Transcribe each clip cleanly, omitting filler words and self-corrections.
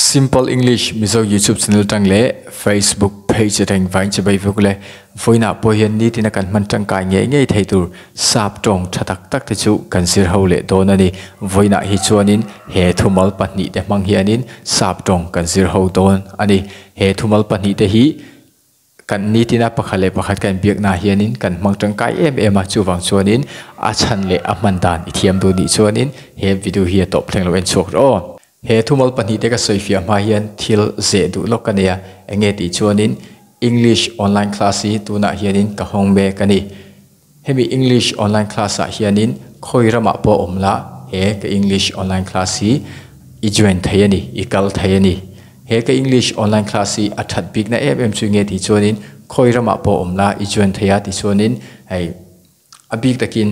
Simple English Mizo YouTube channel tang leh Facebook page atang vain chibai vek ule. Vawiinah pawh hian nitina kan hman tangkai ngei ngei thei tur sap tawng tha tak tak te chu kan zir ho leh dawn a ni. Vawiinah hi chuanin he thumal pahnihte hmang hianin sap tawng kan zir ho dawn a ni. He thumal pahnihte hi Kan nitina pakhat leh pakhat kan biaknaah hianin kan hmang tangkai em em a, chuvang chuanin a chhan leh a hman dan i thiam duh nih chuanin he video hi a tawp thleng lo en chhuak rawh aw. He thumal pahnihte ka sawifiah hma hian thil zeh duh lawk ka nei a, enge tih chuanin English online class hi tunah hianin ka hawng mek a ni. Hemi English online class ah hianin khawi ramah pawh awm la he ka English online class hi i join thei a ni, i kal thei a ni. He ka English online class hi a that bikna em em chu nge tih chuanin khawi ramah pawh awm la i join thei a tih chuanin hei a bik takin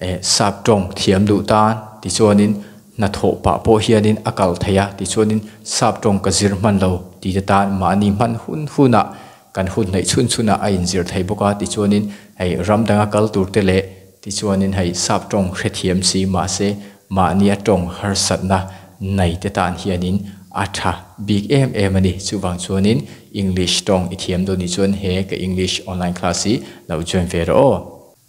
eh sap tawng thiam duh tan ti chuanin hnathawh pah pawh hianin a kal thei a ti chuanin sap tawng ka zir hman lo tih te tan mahni hman hun hunah Kan hun hnaih chhun chhunah a inzir thei bawk a, tichuanin hei ram danga kal tur te leh tichuanin hei sap tawng hrethiam si mahse mahnia tawng harsatna nei te tan hianin a tha bik em em a ni. Chuvang chuanin English tawng i thiam dawn nih chuan he ka English online class hi lo join ve rawh aw.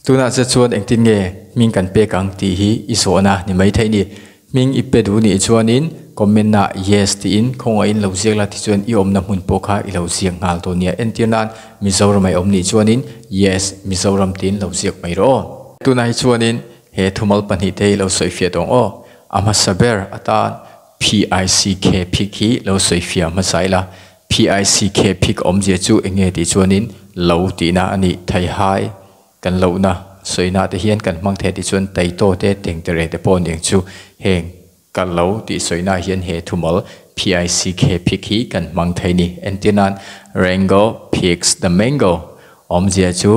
Tunah che chuan engtin nge hming kan pek ang tih hi i zawhna ni mai theih ni. Hming i pe duh nih chuanin comment ah yes tiin khawngaihin lo ziak la tichuan i awmna hmun pawh kha i lo ziak nghal dawn nia. Entir nan Mizoram a i awm nih chuanin yes Mizoram tiin lo ziak mai rawh aw. Tunah hi chuanin he thumal pahnihte hi lo sawifiah tawng aw. A hmasa ber atan PICK phik hi lo sawifiah hmasa ila. PICK phik awmzia chu eng nge tih chuanin lo tihna a nih theihai. Kan lohna sawina te hian kan hmang thei tih chuan taito te tengtere te pawh aniang chu heng ka lo tih sawina hian he thumal PICK phik hi kan hmang thei ni. Entir nan Rango picks the mango awmzia chu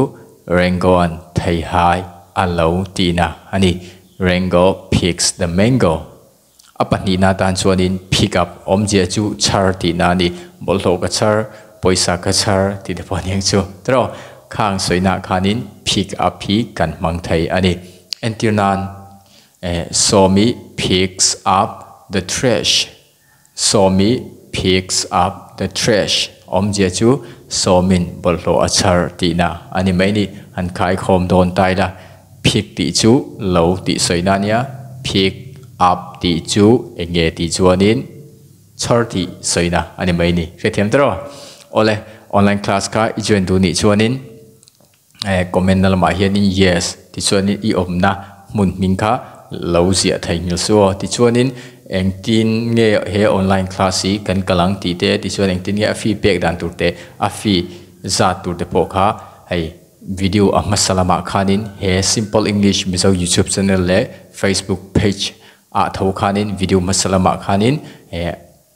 Rango-a'n theihai a lo tihna a ni. Rango picks the mango. A pahnihna atan chuanin pick up awmzia chu chhar tihna a ni. Bawlhhlawh ka chhar, pawisa ka chhar tih te pawh aniang chu. Tiraw? Khang sawihnah khanin pick up hi kan hmang thei a ni. Entir nan, eh, Sawmi picks up the trash. Sawmi picks up the trash awmzia chu Sawmin bawlhhlawh a chhar tihna a ni mai ni. Han khaikhawm dawn ta ila. Pick tih chu lo tih sawina a nia, pick up tih chu eng nge tih chuanin chhar tih sawina a ni mai ni. Hrethiam tawh rawh. Awle, online class kha i join duh nih chuanin eh comment na lamah hianin yes tichuanin i awmna hmun hming kha lo ziah thei nghil suh aw. Tichuanin engtin nge he online class hi kan kal ang tih te, tichuan engtin nge a fee pek dan tur te, a fee zat tur te pawh kha hei. Video a hmasa lamah khanin he Simple English Mizo YouTube channel leh Facebook page ah tho khanin video hmasa lamah khanin eh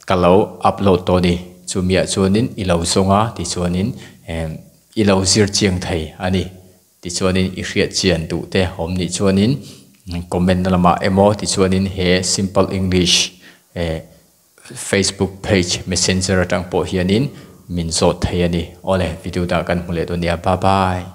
ka lo upload tawh a ni. Chumiah chuanin i lo zawng a tichuanin eh i lo zir chiang thei a ni. Tichuanin i hriat chian duh te awm nih chuanin comment na lamah emaw tichuanin he Simple English eh Facebook page messenger atang pawh hianin min zawt thei a ni. Awle video dah kan hmu leh dawn nia. Bye bye.